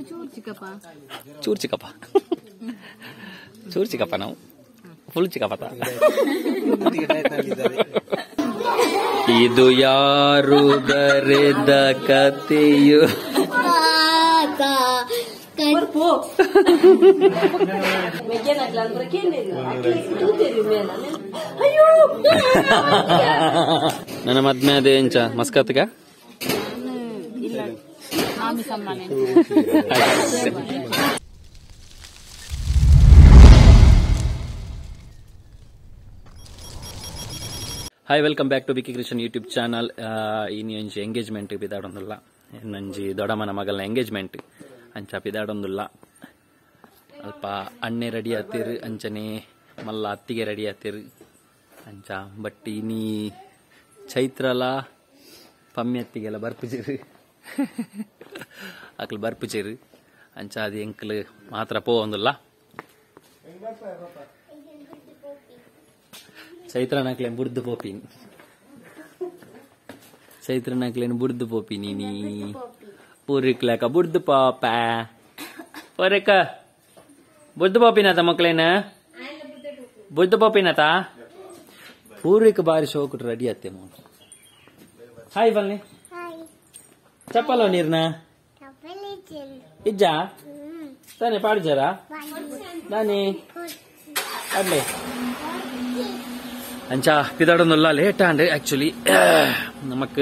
ಚೂರು ಚಿಕ್ಕಪ್ಪ ಚೂರು ಚಿಕ್ಕಪ್ಪ ನಾವು ಫುಲ್ ಚಿಕ್ಕಪ್ಪ. ಇದು ಯಾರು ಬರೆದ ಕಥೆಯು? ನನ್ನ ಮದ್ಮೆ ಅದೇ ಎಂಚ ಮಸ್ಕತ್ಗ hi, welcome back to Bikki Krishan YouTube channel. ಇನ್ನೊಂಜಿ ಎಂಗೇಜ್ಮೆಂಟ್ ಪಿದಾಡೊಂದುಲ್ಲ, ಇನ್ನೊಂಜಿ ದೊಡ್ಡಮ್ಮನ ಮಗಲ್ನ ಎಂಗೇಜ್ಮೆಂಟ್ ಅಂಚ ಪಿದಾಡೊಂದುಲ್ಲ. ಅಲ್ಪ ಅಣ್ಣೆ ರೆಡಿ ಆತಿರು, ಅಂಚನೆ ಮಲ್ಲ ಅತ್ತಿಗೆ ರೆಡಿ ಆತಿರು ಅಂಚ. ಬಟ್ ಇನಿ ಚೈತ್ರಲ ಪಮ್ಮಿ ಅತ್ತಿಗೆಲ್ಲ ಬರ್ಪುಜಿರು, ಅಕ್ಲು ಬರ್ಪುಜಿರು ಅಂಚ. ಅದು ಎಂಕ್ಲು ಮಾತ್ರ ಪೋವೊಂದುಲ್ಲ. ಚೈತ್ರನಾಕ್ಲೇನ್ ಬುಡ್ದು ಪೋಪಿನಿ, ಚೈತ್ರನಾಕ್ಲೇನ್ ಬುಡ್ದು ಪೋಪಿನಿ ನೀ ಪೂರಿಕ್ಲಕ ಬುಡ್ದು ಪಾಪ ಪೂರಿಕ ಬುಡ್ದು ಪೋಪಿನಾತ ಮಕ್ಳೇನ ಬುಡ್ದು ಪೋಪಿನಾತ ಪೂರಿಕ ಬಾರಿ ಶೋಕುಟ್ ರೆಡಿ ಆತೆ ಮೋನು. ಹಾಯ್ ಬನ್ನಿ ಚಪ್ಪಲ ನೀರ್ನ ಇಜ್ಜಾ ತಾನೆ ಪಾಡ್ಜಾರ ನಾನೇ ಅಡ್ಲೆ ಅಂಚ ಪಿದಾಡೊಂದುಲ್ಲ. ಲೇಟ್ ಆಂಡ್ ಆಕ್ಚುಲಿ ನಮಕ್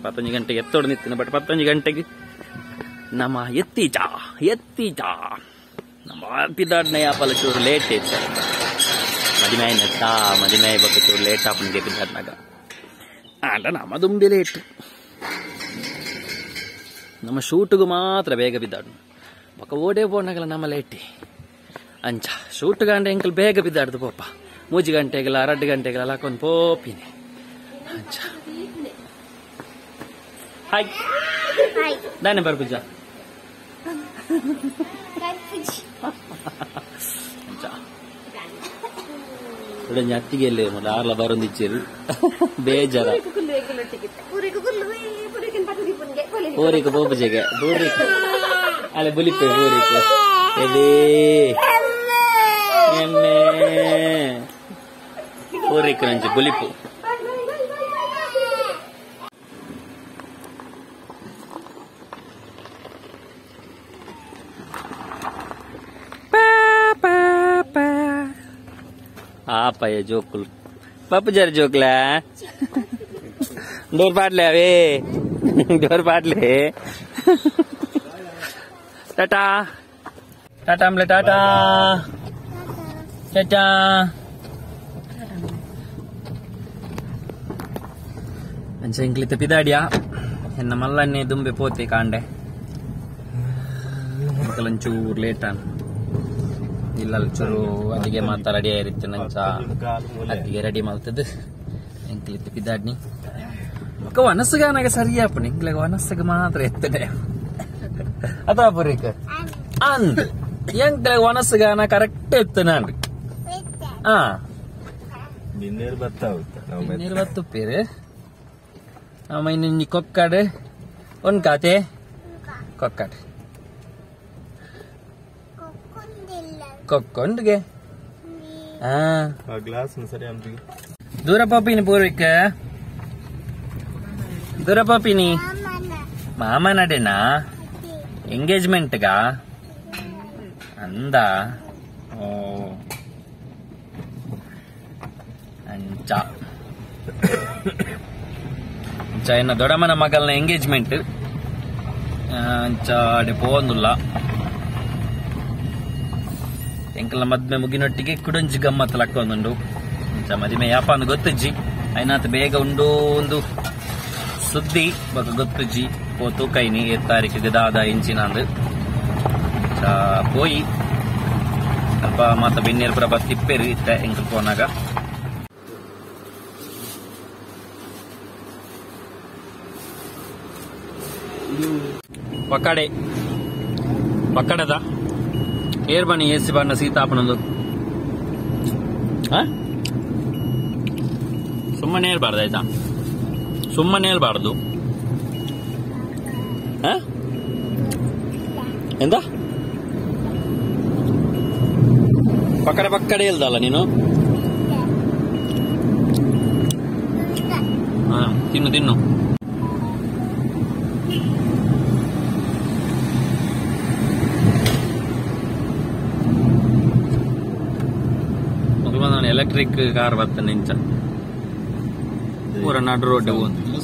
15 ಗಂಟೆಗೆ ಎತ್ತೋಡು ನಿಂತಿನ, ಬಟ್ 15 ಗಂಟೆಗೆ ನಮ್ಮ ಎತ್ತೀಚಾ ಎತ್ತೀಚಾ ನಮ್ಮ ಪಿದಾಡ್ನ ಯಾಪಲ ಚೂರು ಲೇಟ್ ಐತೆ. ಮದಿಮೆ ನೆತ್ತಾ ಮದಿಮೆ ಬಕ್ಕ ಚೂರು ಲೇಟ್ ಆಪನಿಗೆ ಪಿದಾಡ್ನಾಗ ಆಂಡ ನಮ್ಮ ದುಂಬಿ ಲೇಟ್. ನಮ್ಮ ಶೂಟಿಗೂ ಮಾತ್ರ ಬೇಗ ಬಿದ್ದಾಡು, ಬಕ್ಕ ಓಡೇ ಬೋನಾಗಲ್ಲ ನಮ್ಮ ಲೇಟಿ ಅಂಚ. ಶೂಟ್ಗಾಂಡೆ ಎಂಕಲ್ ಬೇಗ ಬಿದ್ದಾಡ್ದು ಪೋಪ, 3 ಗಂಟೆಗೆಲ್ಲ 2 ಗಂಟೆಗೆಲ್ಲ ಹಾಕೊಂಡು ಪೋಪಿನಿ ಅಂಚ. ಹಾಯ್ ದಾನೆ ಬರ್ಪುಜ ಅಂಚ. ಒಂಜಿ ಅತ್ತಿಗೆ ಮೊದಲ ಆರ್ಲ ಬರೊಂದಿಚ್ಚೇರು ಬೇಜಾರ ಪೂರಿಕ ಪೋಪುಜೆಗೆ ಪೂರಿಕ ಅಲ್ಲ ಬುಲಿಪೆ ಪೂರಿಕ ಎದೇ ಎಮ್ಮೆ ಪೂರಿಕ ನಂಜಿ ಬುಲಿಪು. ಆಪಯ್ಯ ಜೋಕುಲು ಪಪ್ಪು ಜರ ಜೋಕ್ಲ ಡೋರ್ ಪಾಡ್ಲೆ ಅವೇ ಡೋರ್ ಪಾಡ್ಲೆ. ಟಾಟಾ ಟಾಟಾ ಅಂಬ್ಲೆ ಟಾಟಾ ಟಾಟಾ. ಅಂಚ ಇಂಕ್ಲಿತ ಪಿದಾಡಿಯಾ ಎನ್ನ ಮಲ್ಲನ್ನೇ ದುಂಬೆ ಪೋತೆ ಕಾಂಡೆ ಒಂಚೂರು ಲೇಟ್ ಆನ್ ಇಲ್ಲ ಚೂರು ಅದಿಗೆ ಮಾತಾ ರೆಡಿ ಆಗಿರುತ್ತೆ ನಂಚ ಅತ್ತಿಗೆ ರೆಡಿ ಮಲ್ತದ್ದು ಎಂಕ್ಲಿತ್ತ ಪಿದಾಡ್ನಿ. ವನಸ್ಸುಗಾನಾಗ ಸರಿಯಾಪಣಿ ಇಂಕ್ಲೆಗ ವನಸ್ಸುಗ ಮಾತ್ರ ಎತ್ತಡೆ ಅಥವಾ ಪುರಿಕ ಅಂದ್ ಎಂಕ್ಲೆಗ ವನಸ್ಸುಗಾನ ಕರೆಕ್ಟ್ ಎತ್ತನಾಂಡ್. ಹಾ ಬಿನ್ನೇರು ಬತ್ತುಪ್ಪೇರು ಆಮ ಇನ್ನೊಂಜಿ ಕೊಕ್ಕಾಡು ಒಂದ್ ಕಾತೆ ಕೊಕ್ಕಾಡು ಕೊಕ್ಕೊಂಡ್ಗೆ ದೂರ ಪಾಪಿನಿ ಪೂರ್ವಿಕ ದೂರ ಪಾಪಿನಿ ಮಾಮ ನಡೆನಾ ಎಂಗೇಜ್ಮೆಂಟ್ಗ ಅಂದ ಓ ಅಂಚ ಅಂಚ ಎನ್ನ ದೊಡ್ಡಮ್ಮನ ಮಗಲ್ನ ಎಂಗೇಜ್ಮೆಂಟ್ ಅಂಚ ಅಡೆ ಪೋವೊಂದುಲ್ಲ. ಎಂಕಲ್ನ ಮದ್ಮೆ ಮುಗಿನೊಟ್ಟಿಗೆ ಕುಡಂಜಿ ಗಮ್ಮತ್ ಲಕ್ಕೊಂದುಂಡು ಅಂಚ. ಮದಿಮೆ ಯಾಪ ಅಂದ್ ಗೊತ್ತುಜ್ಜಿ ಐನಾತ್ ಬೇಗ ಉಂಡು ಒಂದು ಸುದ್ದಿ ಬೊಕ ಗೊತ್ತುಜ್ಜಿ ಪೋತು ಕೈನಿ ಏತ್ ತಾರೀಕಿಗೆ ದಾದ ಇಂಚಿನಂದು ಅಂಚ ಪೋಯಿ ಅಲ್ಪ ಮಾತ ಬಿನ್ನೇರು ಪೂರ ಬತ್ತಿಪ್ಪೇರು ಇತ್ತ ಎಂಕಲ್ ಪೋನಾಗ. ಪಕ್ಕಡೆ ಪಕ್ಕಡದ ಏರ್ ಬನ್ನಿ ಏಸಿ ಬಣ್ಣ ಸೀತಾಪನದು ಸುಮ್ಮನೆ ಹೇಳ್ಬಾರ್ದು ಆಯ್ತಾ, ಸುಮ್ಮನೆ ಹೇಳ್ಬಾರ್ದು. ಎಂತ ಪಕ್ಕಡೆ ಪಕ್ಕಡೆ ಇಲ್ದಲ್ಲ ನೀನು. ಹಾ ತಿನ್ನು ತಿನ್ನು. ನಾನು ಎಲೆಕ್ಟ್ರಿಕ್ ಕಾರ್ ಬರ್ತೇನೆ ಇಂಚ ಪೂರ ನಡು ರೋಡ್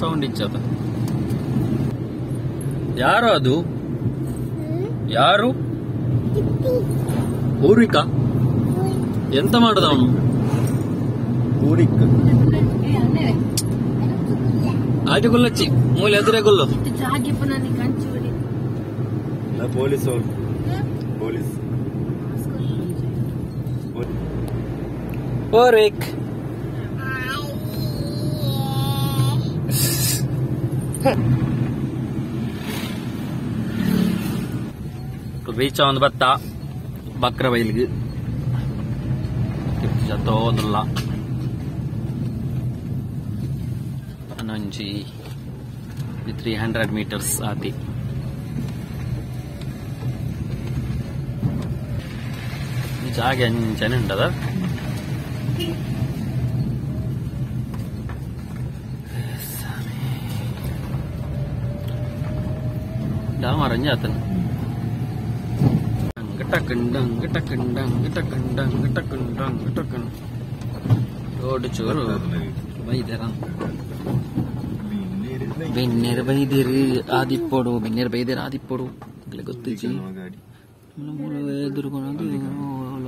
ಸೌಂಡ್ ಇಚ್ಚದ. ಯಾರು ಅದು? ಯಾರು? ಪೂರ್ವಿಕ. ಎಂತ ಮಾಡುದ ಅವನು? ಆಟೆ ಗುಲ್ಲಚ್ಚಿ ಮೂಲೆ ಎದುರೇ ಗುಲ್ಲು. ಪೊಲೀಸ್ ಪೊಲೀಸ್ ಪೂರ್ವಿಕ್ ರೀಚ್ ಒಂದು ಬತ್ತ ಬಕ್ರ ಬೈಲ್ಗೆ ತೋದಲ್ಲ ಅನ್ನೊಂಜಿ 300 ಮೀಟರ್ಸ್ ಆತಿ. ಈ ಜಾಗ ಅಂಚನೆ ಉಂಟದ. ಡಾಮರಂಜ ಆತನ ರೋಡ್ ಚೂರು ಬೈದೇರ ಬೆನ್ನೇರು ಬೈದೇರು ಆದಿಪ್ಪೋಡು ಬೆನ್ನೇರು ಬೈದೇರು ಆದಿಪ್ಪೋಡು ಗೊತ್ತಿಜ್ಜಿ ಎದುರುಕೊಳೋದು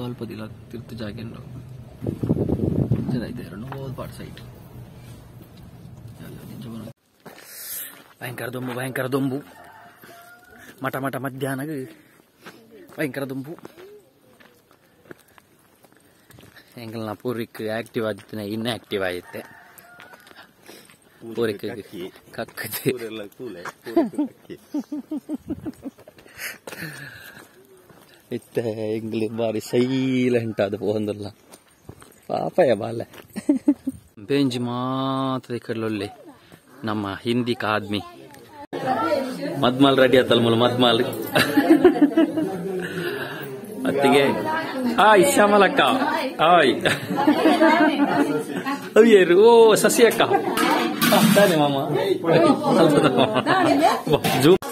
ಅಲ್ಪದಿಲ್ಲ ತಿರ್ತು ಜಾಗ ಪಾಟ್ ಸೈಟ್. ಭಯಂಕರ ದೊಂಬು ಭಯಂಕರ ದೊಂಬು ಮಠ ಮಠ ಮಧ್ಯಾಹ್ನ ಭಯಂಕರ ದುಂಬು. ಎಂಗಲ್ನ ಪೂರ್ವಿಕ್ ಆಕ್ಟಿವ್ ಆದಿತ್ತಿನ ಇನ್ನೂ ಆಕ್ಟಿವ್ ಆಯಿತ್ತೆ. ಪೂರ್ವಿಕ್ ಕಕ್ಕದೆ ಇತ್ತೆ ಎಂಗ್ಲಿ ಬಾರಿ ಸೈಲೆಂಟ್ ಅದು ಪೋಂದಲ್ಲ ಪಾಪಯ ಬಾಲೆ ಬೇಂಜಿ ಮಾತ್ರ ಕಡಲೊಳ್ಳೆ ನಮ್ಮ ಹಿಂದಿ ಆದ್ಮಿ ಮದ್ಮಾಲ್ ರೆಡಿ ಆತಲ್ ಮೂಲ ಮದ್ಮಾಲ್ ಅತ್ತಿಗೆ. ಹಾಯ್ ಶ್ಯಾಮಲಕ್ಕ, ಹಾಯ್ ಅಯ್ಯರು, ಓ ಸಸಿ ಅಕ್ಕ ತಾನೆ ಮಾಮ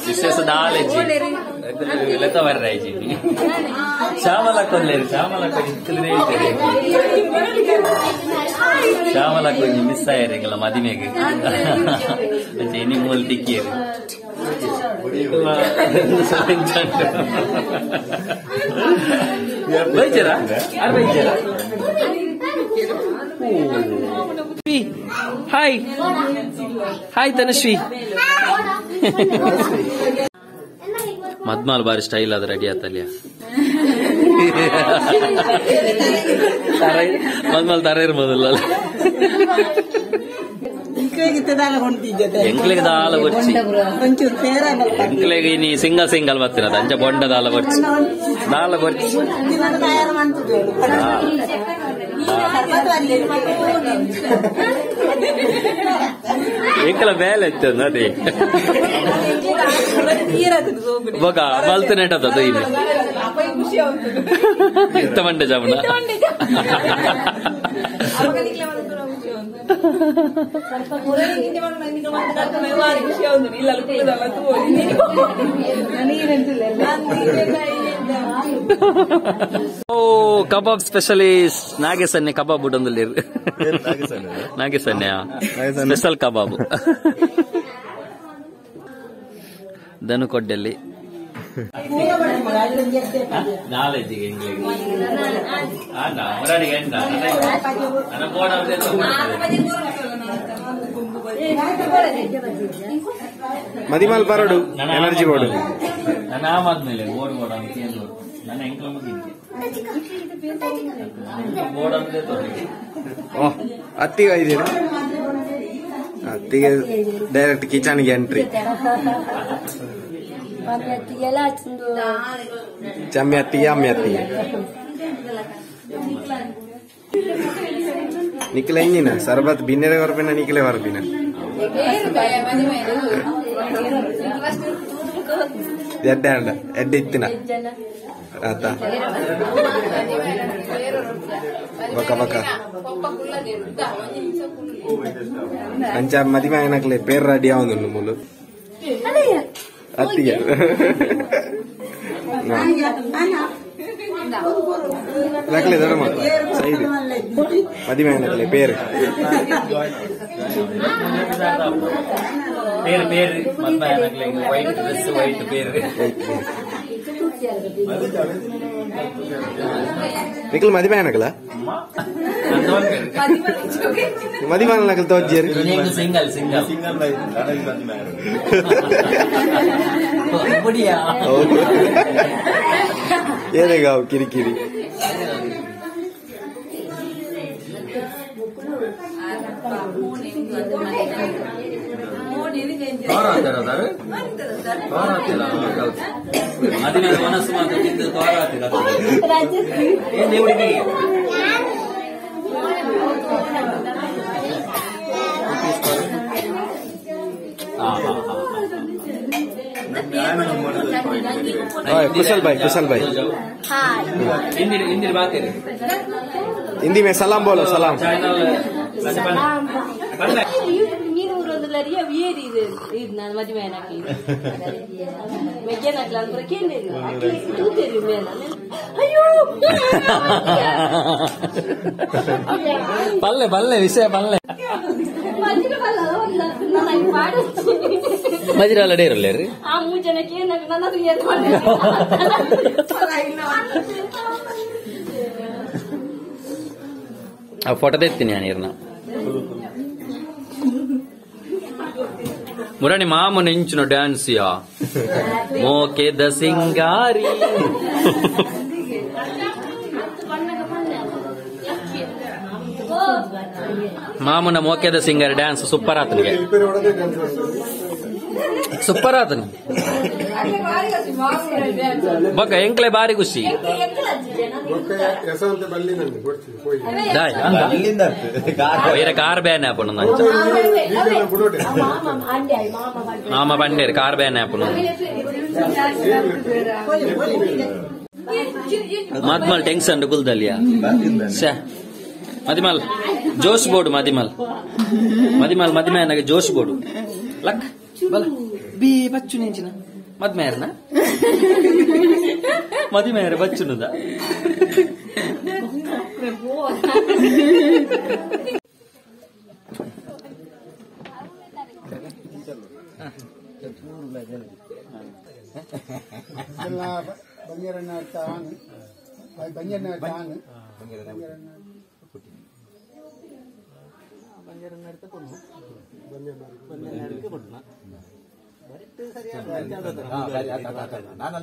ವಿಶೇಷ ದಾಲೇಜಿ ಲೆಕ್ಕ ಬರ್ರಾಯ್ಜಿ ಶ್ಯಾಮಲಕ್ಕ ಒಂದ್ಲೇರು ಶ್ಯಾಮಲಕ್ಕ ಶ್ಯಾಮಲಕ್ಕ ಒಂಜಿ ಮಿಸ್ ಆಯರೆಂಗಲ್ಲ ಮದಿಮೆಗೆ ಎನಿ ಮೂಲ ತಿಕ್ಕಿಯರು ಬೈಜರಾ ಬೈಜರಾ. Hi hi Tanushree. ಮದ್ಮಾಲ್ ಬಾರಿ ಸ್ಟೈಲ್ ಅದು ರೆಡಿ ಆತಲ್ಯ. ಮದ್ಮಾಲ್ ತರ ಇರ್ಬೋದಲ್ಲ. ಎಂಕ್ಲೆಗ್ ದಾಲ ಬೊರ್ಚಿ ಎಂಕ್ಲೆಗ್ ಇನಿ ಸಿಂಗಲ್ ಸಿಂಗಲ್ ಬತ್ತಿನದ ಅಂಚ ಬೊಂಡ ದಾಲ ಬೊರ್ಚಿ ದಾಲ ಬೊರ್ಚಿ. ಎಂಕಲ ಬೇಲೆ ಇತ್ತು ಅದೇ ಬೊಕ ಬಲ್ತನೇಟದ ಇಲ್ಲಿ ಇತ್ತ ಮಂಡೆ ಜಾಮನ. ಓ ಕಬಾಬ್ ಸ್ಪೆಷಲಿಸ್ಟ್ ನಾಗೇಸನ್ನೆ ಕಬಾಬ್ ಉಡೊಂದುಲ್ಲೆರ್ ನಾಗೇಸನ್ನೆ ಸ್ಪೆಷಲ್ ಕಬಾಬ್ ದನುಕೊಡ್ಡಲ್ಲಿ ಮದಿಮಾಲ್ ಬರಡು ಎನರ್ಜಿ ಬೋರ್ಡು ನನ್ನ ಆದ್ಮೇಲೆ ಬೋರ್ಡ್ ಬೋರ್ಡ್ ಅಂತ ನನ್ನ ಎಂಕ್ಲ ಮುಗಿದ್ದೆ ಬೋರ್ಡ್ ಅಂದ್ರೆ ಅತ್ತಿಗೆ ಐದಿರ ಅತ್ತಿಗೆ ಡೈರೆಕ್ಟ್ ಕಿಚನ್ಗೆ ಎಂಟ್ರಿ. ಚಮ್ಮಿ ಅತ್ತಿಗೆ ಅಮ್ಮಿ ಅತ್ತಿಗೆ ನಿಖಿಲ ಇಂಜಿನ ಸರ್ಬತ್ ಬಿನ್ನೆರೆ ಬರ್ಪಿನ ನಿಖಿಲೆ ಬರ್ಪಿನ. ಎಡ್ಡೆ ಅಂಡ ಎಡ್ಡೆ ಇತ್ತಿನ ಆತ ಬಕ ಬಕ ಅಂಚ ಮದಿಮೆ ಆಯನಕ್ಲೆ ಪೇರ್ ರೆಡಿ ಆವೊಂದುಂಡು ಮೂಲು ಅತ್ತಿಗೆ ನಕ್ಲೆ ದೊಡ್ಡ ಮಾತು ಸೈಡ್ ಮದಿಮೆ ಆಯನಕ್ಲೆ ಪೇರ್ ಪೇರ್ ಪೇರ್ ಮದ್ಮೆ ಆಯನಕ್ಲೆ ವೈಟ್ ಡ್ರೆಸ್ ವೈಟ್ ಪೇರ್ ನಿಖಲ್ ಮದಿಮೆ ಆಯನಕ್ಲ ಮದಿಮೆ ಆಯನಕ್ಲ ತೋಜ್ಜೇರಿ ಸಿಂಗಲ್ ಸಿಂಗಲ್ ಸಿಂಗಲ್ ಏನೇಗಾವ್ ಕಿರಿಕಿರಿ कुशल भाई, कुशल भाई हिंदी बात है, हिंदी में सलाम बोलो, सलाम। पल्ले पल्ले विषय पल्ले ಮಜಿರಾಲ ಡೇರಲ್ಲೇರಿ ಆ ಮೂರು ಜನಕ್ಕೆ ಆ ಫೋಟೋ ತೆತ್ತೀನಿ ನಾನು ಮುರಣಿ ಮಾಮ ನೆಂಚಿನ ಡ್ಯಾನ್ಸ್ ಯಾ ಮೋಕೆದ ಸಿಂಗಾರಿ ಮಾಮನ ಮೋಕೆದ ಸಿಂಗಾರಿ ಡ್ಯಾನ್ಸ್ ಸೂಪರ್ ಆತನಿಗೆ, ಸೂಪರ್ ಆತನು ಬೊಕ್ಕ ಎಂಕ್ಲೆ ಬಾರಿ ಖುಷಿ. ಕಾರ್ ಬ್ಯಾನ್ ಆಪುಂಡು ಮಾಮ ಬಂಡೇರು ಕಾರ್ ಬ್ಯಾನ್ ಆಪುಂಡು. ಮದ್ಮಲ್ ಟೆನ್ಷನ್ ಕುಲ್ದಲ್ಲಿಯ ಮದಿಮಲ್ ಜೋಶ್ ಬೋರ್ಡು ಮದಿಮಲ್ ಮದಿಮಲ್ ಮದಿಮೆ ಜೋಶ್ ಬೋರ್ಡು ಲಕ್ ಬಲ ಬಿ ಬಚ್ಚು ನೆಂಚಿನ ಮದ್ಮೇರ್ನ ಮದಿಮೇರ ಬಚ್ಚುನುದ ನಾನು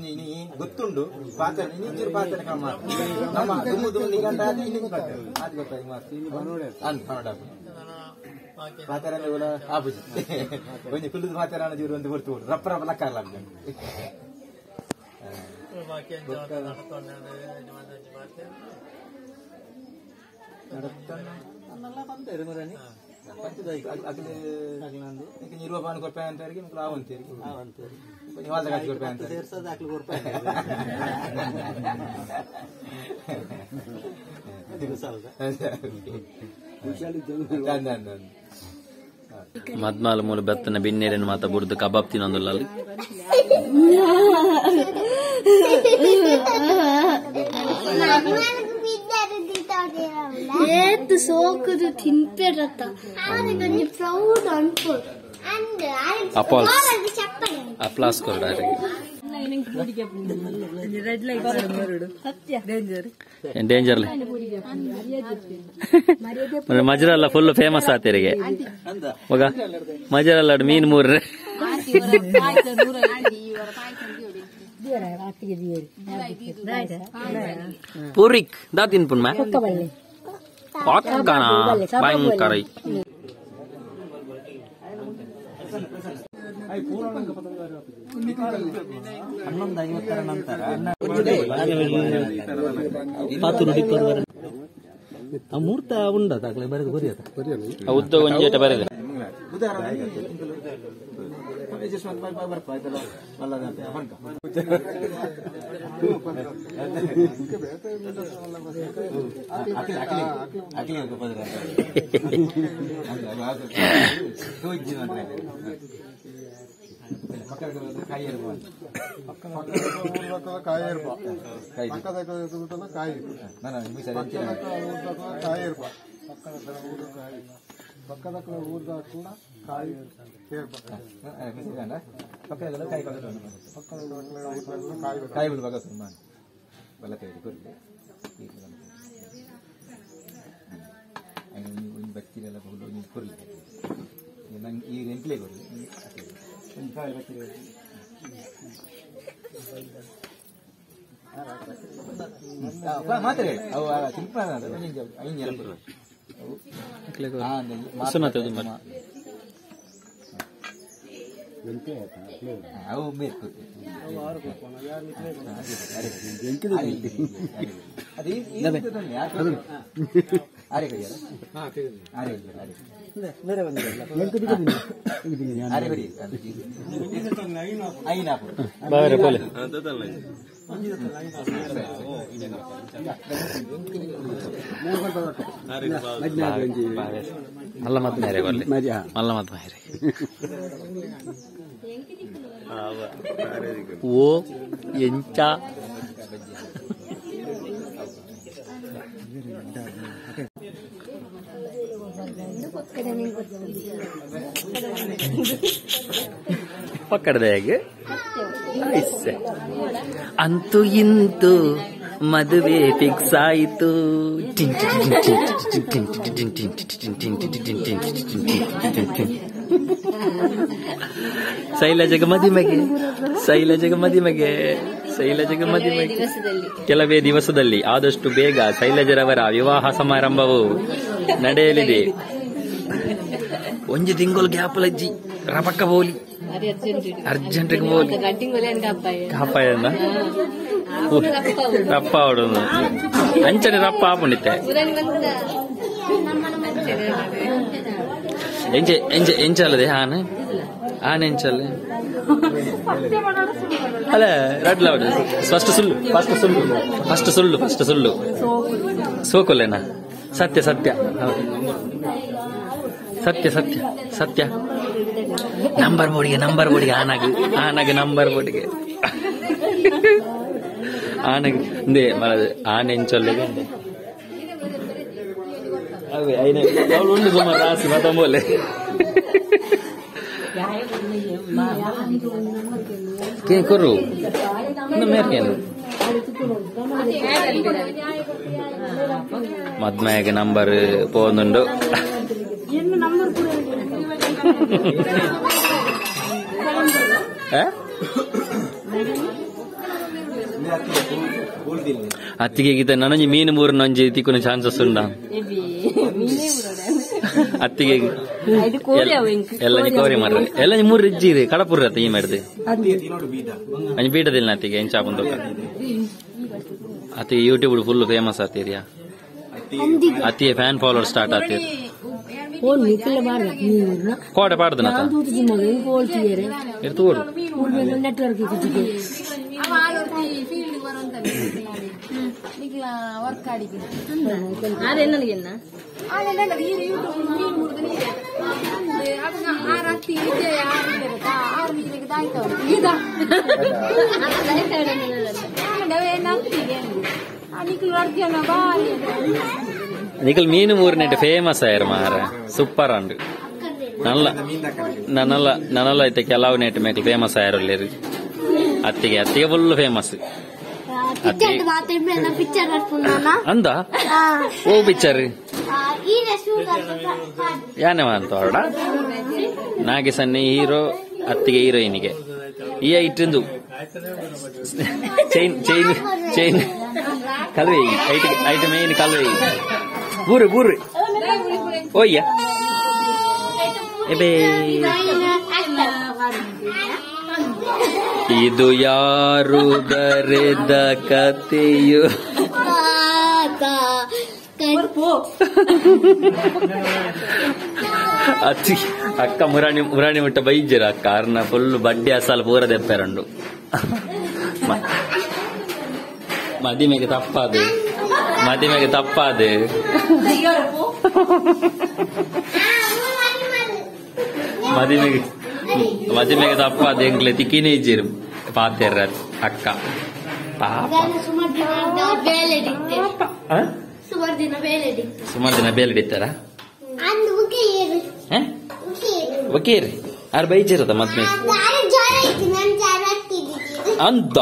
ಗೊತ್ತುಂಡು ಪಾತ್ರ ಇನ್ನಿಂಚೂರು ಪಾತ್ರ ಕ್ರಮ ನಮ್ಮ ದುಮ್ಮು ದುಮ್ಮು ನಿಗಂಟ ಪಾತ್ರ ಆಪುಜಿ ಒಂಜಿ ಕುಲ್ಲುದು ಪಾತ್ರ ಜೂರು ಒಂದು ಹೊರ್ತು ರಪ್ಪ ರಪ್ಪ ಲಕ್ಕಾರಲ ಇರುವ ಪಾನ್ ಕೊರ್ಪೆ ಅಂತ ಆವಂತೀರಿ ಕೊರ್ಪೆ ಅಂತ ಮದ್ಮಾಲ ಮೂಲ ಬೆತ್ತನ ಬಿನ್ನೇರಿನ ಮಾತ ಬುಡ್ದು ಕಬಾಬ್ ತಿನ್ನೊಂದುಲ್ಲ ಅಲ್ಲಿ. ಏತ್ ಸೋಕುದು ತಿನ್ಪೇರತ್ತ ಆನಿಗೊಂಜಿ ಪ್ರೌಡ್ ಅನ್ಪೋಡು ಅಪಾಲ್ಸ್ ಅಪ್ಲಾಸ್ ಕೊರಡಾರೆ ಡೇಂಜರ್ ಮಜರಲ್ಲ ಫುಲ್ ಫೇಮಸ್ ಆತಿರಿಗೆ ಮಗ ಮಜರಲ್ಲ ಮೀನ್ ಮೂರ್ರೆ ಪೂರಿಕ್ ದಾ ತಿನ್ಪುನ್ ಮಾ ಭಯಂಕರ. ಮೂರ್ತ ಉಂಡ ದಾಖಲೆ ಬರೆದು ಬರೆಯದ ಉದ್ದ ಒಂಜೇಟ ಬರೆದ Adjust ಬರ್ಪ ಆಯ್ತಲ್ಲ ಮಲ್ಲ ಮಲ್ಲ ಮತ್ ಮೇರೆ ಬರ್ಲಿ ಮಲ್ಲ ಮತ್ ಮೇರೆ ಓ ಎಂಚ ಪಕ್ಕಡದ ಹೇಗೆ ಅಂತೂ ಇಂತೂ ಮದುವೆ ಫಿಕ್ಸ್ ಆಯಿತು. ಶೈಲಜಗ ಮದಿಮೆಗೆ, ಶೈಲಜಗ ಮದಿಮೆಗೆ, ಶೈಲಜಗ ಮದಿಮೆಗೆ. ಕೆಲವೇ ದಿವಸದಲ್ಲಿ ಆದಷ್ಟು ಬೇಗ ಶೈಲಜರವರ ವಿವಾಹ ಸಮಾರಂಭವು ನಡೆಯಲಿದೆ. ಒಂಜಿ ತಿಂಗಳು ಗ್ಯಾಪ್ ಲಜ್ಜಿ ರಪಕ್ಕ ಬೋಲಿ ಅರ್ಜೆಂಟ್ ಬೋಲಿ ಕಾಪಾಯನ್ನ ರಪ್ಪ ಅವಡು ಅಂಚನೆ ರಪ್ಪ ಆಪುಂಡಿತ್ತೆ. ಎಂಚೆ ಎಂಚೆ ಎಂಚಲ್ಲದೆ ಆನೆ ಆನೆ ಎಂಚಲ್ಲ ಅಲ್ಲ ರಡ್ಲ ಫಸ್ಟ್ ಸುಳ್ಳು ಫಸ್ಟ್ ಸುಳ್ಳು ಫಸ್ಟ್ ಸುಳ್ಳು ಫಸ್ಟ್ ಸುಳ್ಳು ಸೋಕೊಲ್ಲೇನಾ? ಸತ್ಯ ಸತ್ಯ ಸತ್ಯ ಸತ್ಯ ಸತ್ಯ. ನಂಬರ್ ಬೋರ್ಡಿಗೆ ನಂಬರ್ ಬೋರ್ಡಿಗೆ ಆನಾಗ ಆನಾಗ ನಂಬರ್ ಬೋರ್ಡಿಗೆ ಆನೆಗೆ ಇಂದೇ ಆನೆ ಎಂಚೊಲ್ಲೆಗೆ ಅವೇ ಐನೆ ಅವಳು ಉಂಡು ಸುಮಾರು ರಾಸಿ ಮತ್ತೊಂಬೋಲೆ ಕೆ ಕೊರು ಮೇರ್ಕೇನು ಮದ್ಮೆಗೆ ನಂಬರ್ ಪೋನುಂಡು. ಅತ್ತಿಗೆ ಗೀತ ನನಂಜಿ ಮೀನು ಮೂರು ನಂಜಿ ತಿಕ್ಕುನ ಚಾನ್ಸಸ್ ಉಂಡ ಅತ್ತಿಗೆ ಎಲ್ಲ ಕೋರಿ ಮಾರ್ರೆ ಎಲ್ಲ ಮೂರು ರಿಜ್ಜಿ ಕಡಪುರ ಅತ್ತ ಈ ಮಾಡಿದೆ ಅಂಜಿ ಬೀಟದಿಲ್ಲ ಅತ್ತಿಗೆ ಎಂಚಾಪುಂದು ಅತ್ತಿಗೆ YouTube full famous ಆತೀರಿಯಾ ಅತ್ತಿಗೆ fan follower start ಆತೀರಿ. ಕೋಟೆ ಪಾಡ್ದನ ತೋಡು ನಿಖಲ್ ಮೀನು ಮೂರು ಫೇಮಸ್ ಆಯ್ರ ಮಾರ ಸೂಪರ್ ಅಂಡ್ ನಲ್ಲ ನನ್ನಲ್ಲ ನನ್ನಲ್ಲ ಐತೆ ಕೆಲವು ನೆಟ್ ಮೇಕಲ್ ಫೇಮಸ್ ಆಯ್ರಲ್ಲಿ ಅತ್ತಿಗೆ ಅತ್ತಿಗೆ ಫುಲ್ ಫೇಮಸ್ ಅಂದ ಓ ಪಿಕ್ಚರ್ ಯಾನೆ ಅಂತ ಹೊರಡ ನಾಗೆ ಸನ್ನಿ ಹೀರೋ ಅತ್ತಿಗೆ ಹೀರೋಯಿನಿಗೆ ಈ ಐಟಂದು chain chain chain ಕಲ್ವೆ ಐಟ್ ಐಟ್ ಮೇನ್ ಕಲ್ವೆ ಬೂರು ಬೂರು ಓಯ್ಯ ಎಬೇ ಇದು ಯಾರು ಬರೆದ ಕಥೆಯು ಅತ್ತಿ ಅಕ್ಕ ಮುರಾಣಿ ಮುರಾಣಿ ಮುಟ್ಟ ಬೈಜರ ಅಕ್ಕ ಅರ್ನ ಫುಲ್ ಬಡ್ಡಿ ಅಸಾಲ ಪೂರ ದೆಪ್ಪೆರಂಡು ಮದಿಮೆಗೆ ತಪ್ಪಾದು ಮದಿಮೆಗೆ ತಪ್ಪಾದು ಮದಿಮೆಗೆ ಮದಿಮೆಗೆ ತಪ್ಪಾದ ಎಂಗ್ಲೆ ತಿಕ್ಕಿನೇ ಇಜ್ಜಿರು ಪಾತೆರ ಅಕ್ಕ ಪಾಪ ಸುಮಾರು ದಿನ ಬೇಲೆ ಹಿಡಿತಾರ ಓಕೆ ರೀ ಆರು ಬೈಜಿರದ ಮದ್ಮೆ ಅಂತ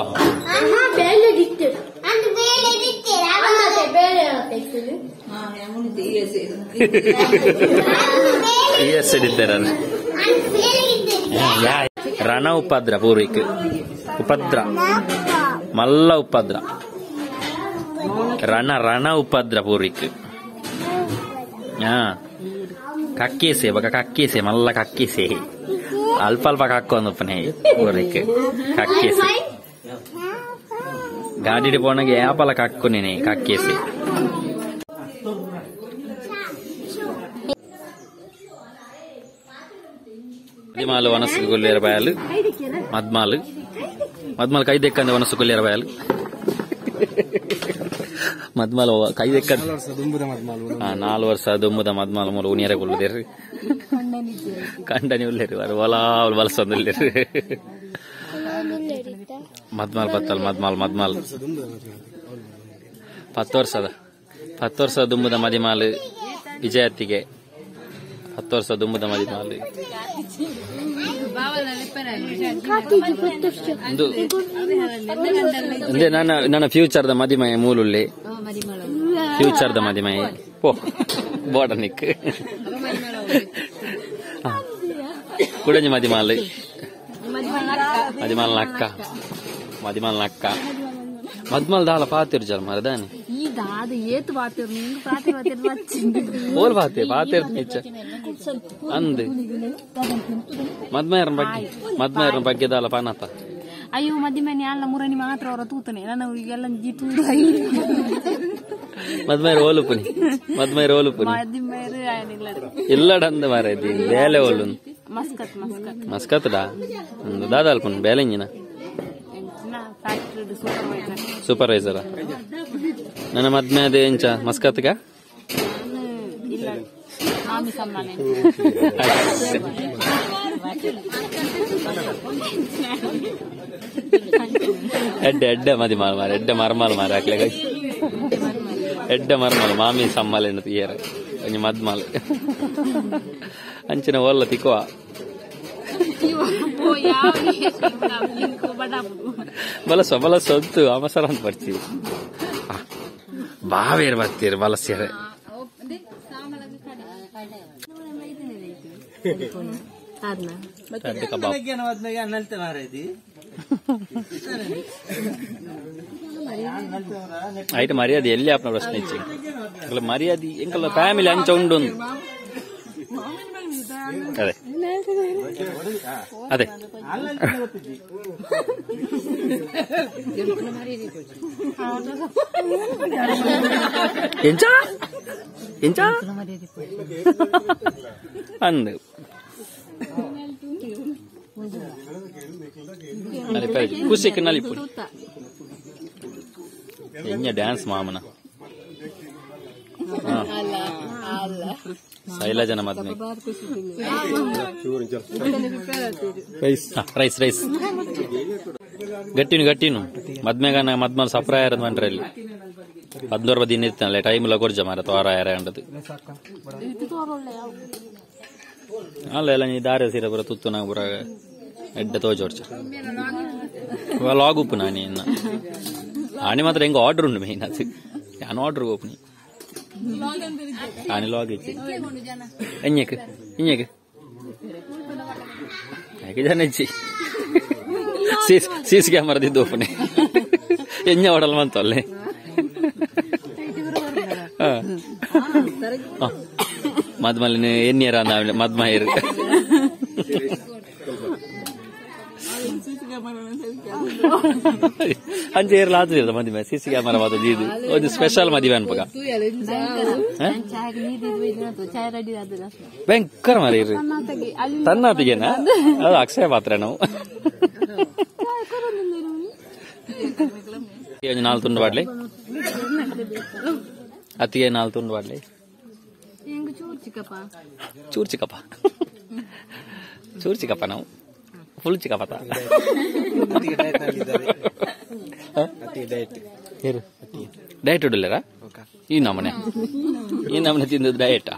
ಎಸ್ ಹಿಡಿತಾರ ರಣ ಉಪದ್ರ ಪೂರ್ವಿಕ್ ಉಪದ್ರ ಮಲ್ಲ ಉಪದ್ರ ರಣ ರಣ ಉಪದ್ರ ಪೂರ್ವಿಕ್ ಹಾ ಕಕ್ಕೇಸೆ ಬಕ ಕಕ್ಕೇಸೆ ಮಲ್ಲ ಕಕ್ಕೇಸೆ ಅಲ್ಪ ಅಲ್ಪ ಕಕ್ಕೊಂದಪ್ಪನೆ ಪೂರ್ವಿಕ್ ಕಕ್ಕೇಸೆ ಗಾಡಿ ಪೋಣಗೆ ಯಾಪಲ ಕಕ್ಕು ನೀನೆ ಕಕ್ಕೇಸೆ ಮದ್ಮಾಲು ವನಸು ಕೊಲ್ಲಿಯರ ಬಯಲು ಮದ್ಮಾಲು ಮದ್ಮಾಲು ಕೈ ದೆಕ್ಕಂದ ವನಸು ಕೊಲ್ಲಿಯರ ಬಯಲು ಮದ್ಮಾಲು ಕೈ ದೆಕ್ಕ 4 ವರ್ಷ ದುಂಬುದ ಮದ್ಮಾಲು ಮೂಲ ಉನಿಯರ ಕೊಲ್ಲುದೇರು ಕಂಡನಿ ಉಲ್ಲೇರು ಅರು ಒಲ ಬಲಸೊಂದುಲ್ಲೇರು ಮದ್ಮಾಲ್ ಬತ್ತಲ್ ಮದ್ಮಾಲ್ ಮದ್ಮಾಲ್ 10 ವರ್ಷದ 10 ವರ್ಷ ದುಂಬುದ ಮದಿಮಾಲು ವಿಜಯತ್ತಿಗೆ 10 ವರ್ಷ ದುಂಬುದ ಮದಿಮಾಲು ನನ್ನ ನನ್ನ ಫ್ಯೂಚರ್ದ ಮದಿಮಯ ಮೂಲುಲ್ಲೆ ಫ್ಯೂಚರ್ದ ಮದಿಮಯ ಪೋ ಬೋಡನಿಕ್ ಕುಡಂಜಿ ಮದಿಮಾಲು ಮದಿಮಾಲ್ನ ಅಕ್ಕ ಮದಿಮಾಲ್ನ ಅಕ್ಕ ಮದ್ಮಾಲ್ ದಾಲ ಪಾತಿರು ಜಲ್ ಮರದಾನೆ ಓಲ್ ಪಾತೆ ಪಾತಿರ್ ಹೆಚ್ಚ ಅಂದ್ ಮದ್ಮಯರನ ಬಗ್ಗೆ ಮದ್ಮಯರನ ಬಗ್ಗೆ ದಾಲ ಪಾನಾತ ಅಯ್ಯೋ ಮದಿಮನೆ ಅಲ್ಲ ಮುರನಿ ಮಾತ್ರ ಅವರ ತೂತನೆ ನಾನು ಎಲ್ಲ ಜೀತು ಮದ್ಮಯರ್ ಓಲುಪುನಿ ಮದ್ಮಯರ್ ಓಲುಪುನಿ ಮದಿಮಯರ್ ಇಲ್ಲಡಂದ ಮಾರೈತಿ ಬೇಲೆ ಓಲು ಮಸ್ಕತ್ ಮಸ್ಕತ್ ಮಸ್ಕತ್ಡಾ ದಾದಾಲ್ಪುನ್ ಬೇಲೆ ಇಂಜಿನ ಸೂಪರ್ವೈಸರ್ ನನ್ನ ಮದ್ಮೆ ಅದೇ ಎಂಚ ಮಸ್ಕತ್ಗ ಎಡ್ಡೆ ಎಡ್ಡೆ ಮದಿ ಮಾಲ್ ಮಾರ ಎಡ್ಡೆ ಮರ್ಮಾಲ್ ಮಾರ ಹಾಕ್ಲೆ ಎಡ್ಡೆ ಮರ್ಮಾಲ್ ಮಾಮಿ ಸಮ್ಮಲ್ ಎನ್ನು ತೀಯರ ಒಂಜಿ ಮದ್ಮಾಲ್ ಅಂಚಿನ ಒಲ್ಲ ತಿಕ್ಕುವ ಬಲಸ ಬಲಸ ಹೊತ್ತು ಅವಸರ ಅಂತ ಬರ್ತೀವಿ ಬಾವೇರು ಬರ್ತೀರಿ ಬಲಸ್ಯಾರ ಐಟ್ ಮರ್ಯಾದೆ ಎಲ್ಲಿ ಆಪ್ನ ಪ್ರಶ್ನೆ ಇಚ್ಚಿ ಮರ್ಯಾದೆ ಎಂಕಲ್ಲ ಫ್ಯಾಮಿಲಿ ಅಂಚ ಉಂಡು ಅದೇ ಅದೇ ಎಂಚ ಎಂಚ ಅಂದು ಖುಷಿಕ್ ನಲಿಪು ಎಂಜ ಡ್ಯಾನ್ಸ್ ಮಾಮನ ಶೈಲಜನ ಮದ್ಮೆ ರೈಸ್ ರೈಸ್ ಗಟ್ಟಿನು ಗಟ್ಟಿನು ಮದ್ಮೆಗಾನ ಮದ್ಮಲ್ ಸಪ್ರಾಯ ಮಂಟ್ರೆ ಅಲ್ಲಿ 15 ದಿನ ಇರ್ತಾನಲ್ಲ ಟೈಮ್ ಎಲ್ಲ ಕೊರ್ಜ ಮಾರ ತೋರ ಯಾರ ಅಂಡದು ಅಲ್ಲ ಎಲ್ಲ ನೀ ದಾರೆ ಸೀರೆ ಬರ ತುತ್ತು ನಾವು ಬರ ಎಡ್ಡೆ ತೋಜೋರ್ಚ ಲಾಗ್ ಉಪ್ಪು ನಾನಿ ಇನ್ನ ಆಣಿ ಮಾತ್ರ ಹೆಂಗ ಆರ್ಡರ್ ಉಂಡು ಮೇನ್ ಅದು ನಾನು ಆರ್ಡರ್ ಓಪನಿ ಆನೆ ಲಾಗ್ ಇಚ್ಚಿ ಎಂಜಕ್ ಇಂಜಕ್ ಯಾಕೆ ಜನ ಇಚ್ಚಿ ಸೀಸ್ ಕ್ಯಾಮರದಿದ್ದು ಓಪನೆ ಎಂಜ ಓಡಲ್ ಮಂತು ಅಲ್ಲೇ ಮದ್ಮಲಿನ ಎನ್ನಿಯರ ಮದ್ಮಹಿರ್ ಅಂಚೆ ಏರ್ಲ ಆತದಿಲ್ಲ ಮದಿಮೆ ಸಿಸಿ ಕ್ಯಾಮರಾ ಮಾತ ದೀದು ಒಂದು ಸ್ಪೆಷಲ್ ಮದಿಮೆ ಅನ್ಪಗ ಭಯಂಕರ ಮಾರಿ ತನ್ನಾತಿಗೆನಾ ಅದು ಅಕ್ಷಯ ಪಾತ್ರ ನಾವು ನಾಲ್ ತುಂಡು ಬಾಡ್ಲಿ ಅತ್ತಿಗೆ ನಾಲ್ ತುಂಡು ಬಾಡ್ಲಿ ಚೂರು ಚಿಕ್ಕಪ್ಪ ಚೂರು ಚಿಕ್ಕಪ್ಪ ನಾವು ಫುಲ್ ಚಿಕ್ಕಪ್ಪ ಡಯಟ್ ಉಡಲ್ಲಾರ ಈ ನಮನೆ ತಿಂದದ್ದು ಡಯಟಾ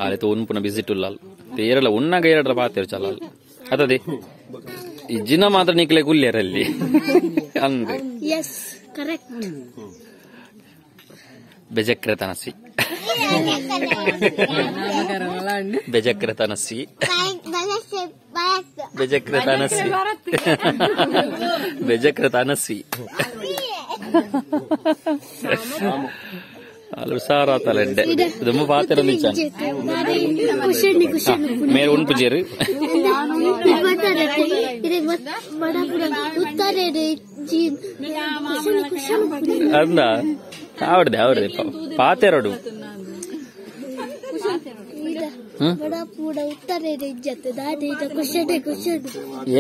ಆಯ್ತು ಉನ್ ಪುನಃ ಬಿಸಿ ಉಲ್ಲ ತೇರಲ್ಲ ಉಣ್ಣಾಗ ಎರಡರ ಪಾತೇರು ಚಲ ಅದೇ ಈ ಜಿನ ಮಾತ್ರ ನಿಕ್ಲೆ ಗುಲ್ಲೇರಲ್ಲಿ ಅಂದ್ರೆ ಎಸ್ ಕರೆಕ್ಟ್ ಬೆಜಕ್ರೆ ತನಸಿ ಬೆಜಕ್ರೆ ತನಸಿ ಬೆಜಕ್ರೆ ತನಸಿ ಬೆಜಕ್ರೆ ತನಸಿ ಅಲ್ಲ ಸಾರಾತಲೆಂಡೆ ದುಮ್ಮ ಪಾತ್ರ ಮೇರೆ ಉಣ್ಪುಜೇರು ಅಂದ ಆವಡ್ದೆ ಆವಡ್ದೆ ಪಾತೆರಡು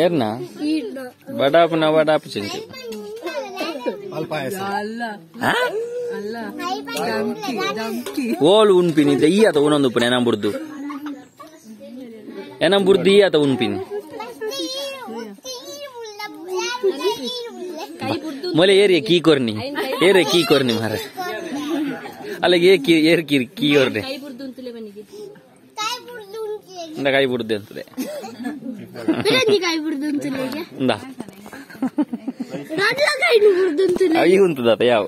ಏರ್ನ ಬಡಾಪುನ ಬಡಾಪು ಚಿಂಚು ಓಲು ಉನ್ಪಿನಿ ಈ ಆತ ಉನೊಂದು ಉಪ್ಪುನ ಏನಂ ಬುರ್ದು ಏನಂ ಬುರ್ದು ಈ ಆತ ಉನ್ಪಿನಿ ಮೊಲೆ ಏರಿಯ ಕೀ ಕೊರ್ನಿ ಏರಿಯ ಕೀ ಕೊರ್ನಿ ಮಾರ ಅಲ್ಲ ಏ ಕೀ ಏರ್ ಕೀ ಕೀ ಕೊರ್ನಿ ಇಂದ ಕೈ ಬುರ್ದು ಅಂತದೆ ಇಂದ ಅಯ್ಯ ಉಂತದಾತ ಯಾವ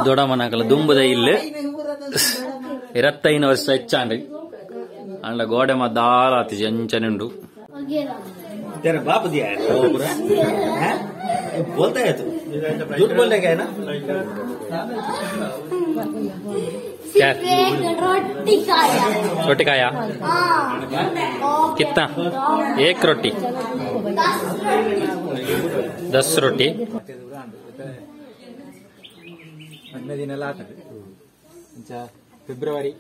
ದೊಡ್ಡಮ್ಮನಾಕಲ್ಲ ದುಂಬುದ ಇಲ್ಲಿ 25 ವರ್ಷ ಹೆಚ್ಚಾಂಡ್ರಿ ಅಂಡ ಗೋಡೆ ಮದ್ದಾರ ಆತಿ ಅಂಚನೆ ಉಂಡು. तेरा बाप दिया है वो पूरा हैं बोलता है तू झूठ बोलने का है ना. क्या रोटी खाया? रोटी खाया कितना? एक रोटी 10 रोटी. ದಿನ ಆಗ್ತದೆ ಫೆಬ್ರವರಿ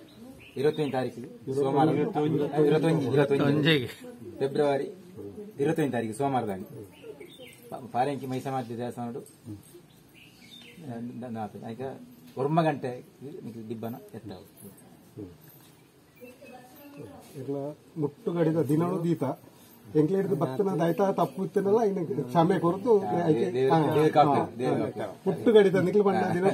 21 ತಾರೀಕು ಸೋಮವಾರ 21 ಫೆಬ್ರವರಿ 21 ತಾರೀಕು ಸೋಮವಾರದಾಗ ಪಾರಂಕಿ ಮೈಸಮಾಧಿ ದೇವಸ್ಥಾನ ಆಯ್ಕ ಒರ್ಮ ಗಂಟೆ ದಿಬ್ಬನ ಎತ್ತಾವು ಮುಟ್ಟುಗಡಿದ ದಿನಳು ದೀತ ಎಂಕ್ಲೇಡ್ದು ಭಕ್ತನ ದಾಯ್ತಾ ತಪ್ಪು ಇತ್ತನಲ್ಲ ಇನ್ನು ಕ್ಷಮೆ ಕೊರತು ಮುಟ್ಟುಗಡಿದ ನಿಕ್ಲು ಬಣ್ಣ ದಿನ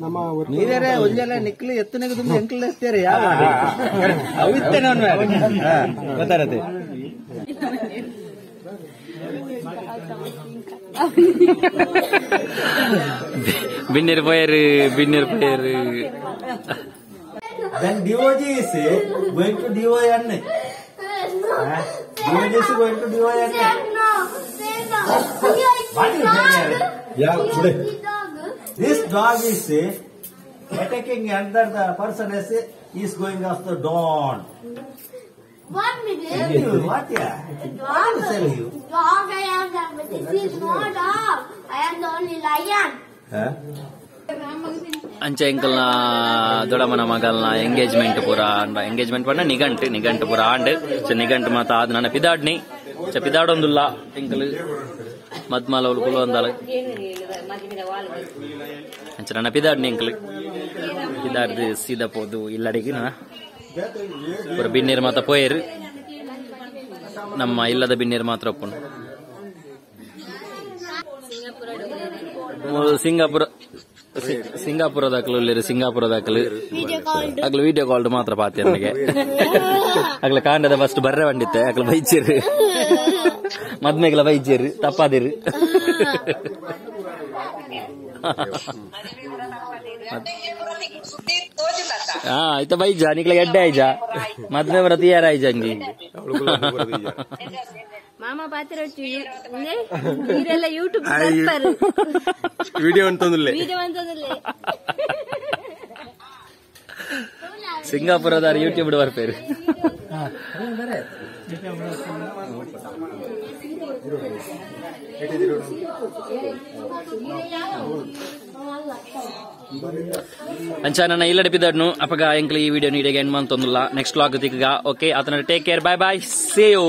ನಮ್ಮ ನೀರೇ ನಿಕ್ಲು ಎತ್ತನಿಗೆ ತುಂಬ ಎಂಕ್ಲು ಎತ್ತೇರೆ ಯಾವ ಅವಿತ್ತೇನೆ ಗೊತ್ತಾರತ್ತೆ. ಬಿನ್ನಿರ್ ಪೋಯರು ಬಿನ್ನಿರ್ ಪೋಯರು. Then DOG is going to DON. DOG is going to DON. What is that? Yeah, today. This dog is attacking another the person is going after dawn. 1 minute. What yeah? Dog. Tell you. Dog I am that, but this is no dog. I am the only lion. ಅಂಚೆ ಎಂಕಲ್ನ ದೊಡ್ಡಮ್ಮನ ಮಗಲ್ನ engagement ಪೂರ engagement ಪಂಡ ನಿಘಂಟು ನಿಘಂಟು ಪೂರ ಆಂಡ್ ನಿಘಂಟು ಮಾತ ಆದ್ ನನ್ನ ಪಿದಾಡ್ನಿ ಪಿದಾಡೊಂದುಲ್ಲ ಎಂಕಲ್ ಮದ್ಮಾಲ ಅವಳು ಕುಲು ಅಂದಾಳ ಅಂಚೆ ನನ್ನ ಪಿದಾಡ್ನಿ ಎಂಕಲ್ ಪಿದಾಡ್ದು ಸೀದಾ ಪೋದು ಇಲ್ಲಡಿಗೆ ಪೂರ ಬಿನ್ನೀರು ಮಾತ ಪೋಯರು ನಮ್ಮ ಇಲ್ಲದ ಬಿನ್ನೀರು ಮಾತ್ರ ಒಪ್ಪುಂಡು. ಸಿಂಗಾಪುರ ಸಿಂಗಾಪುರ ದಾಖಲು ಇಲ್ಲೇರು ಸಿಂಗಾಪುರ ದಾಖಲು ಅಗ್ಲ ವಿಡಿಯೋ ಕಾಲ್ ಮಾತ್ರ ಪಾತಿ ನನಗೆ ಅಗ್ಲ ಕಾಂಡದ ಫಸ್ಟ್ ಬರ್ರೆ ಬಂಡಿತ್ತೆ ಅಗ್ಲ ಬೈಚೇರು ಮದ್ಮೆಗ್ಲ ಬೈಚೇರು ತಪ್ಪಾದಿರು. ಹಾ ಆಯ್ತಾ ಬೈಜ ನಿಕ್ಲ ಎಡ್ಡೆ ಆಯ್ಜ ಮದ್ಮೆ ಬರ ತಯಾರ ಆಯ್ಜ ಅಂಗಿ. ಮಾಮ ಪಾತ್ರ ನೀರೆಲ್ಲ ಯೂಟ್ಯೂಬ್ ವಿಡಿಯೋ ಅಂತಂದಿಲ್ಲ. ವಿಡಿಯೋ ಅಂತಂದ್ರೆ ಸಿಂಗಾಪುರದಾರ ಯೂಟ್ಯೂಬ್ ಬರ್ಪೇರು. ಅಂಚ ನನ್ನ ಇಲ್ಲಡಿಪಿದಡ್ನು ಅಪಗ ಎಂಕ್ಲ ಈ ವಿಡಿಯೋ ನೀಡಿಗೆ ಎಂಡ್ ಮಂತೊಂದುಲ್ಲ. ನೆಕ್ಸ್ಟ್ ವ್ಲಾಗ್ ತಿಕ್ಕಗ. ಓಕೆ, ಆತನ take care, bye bye, see you.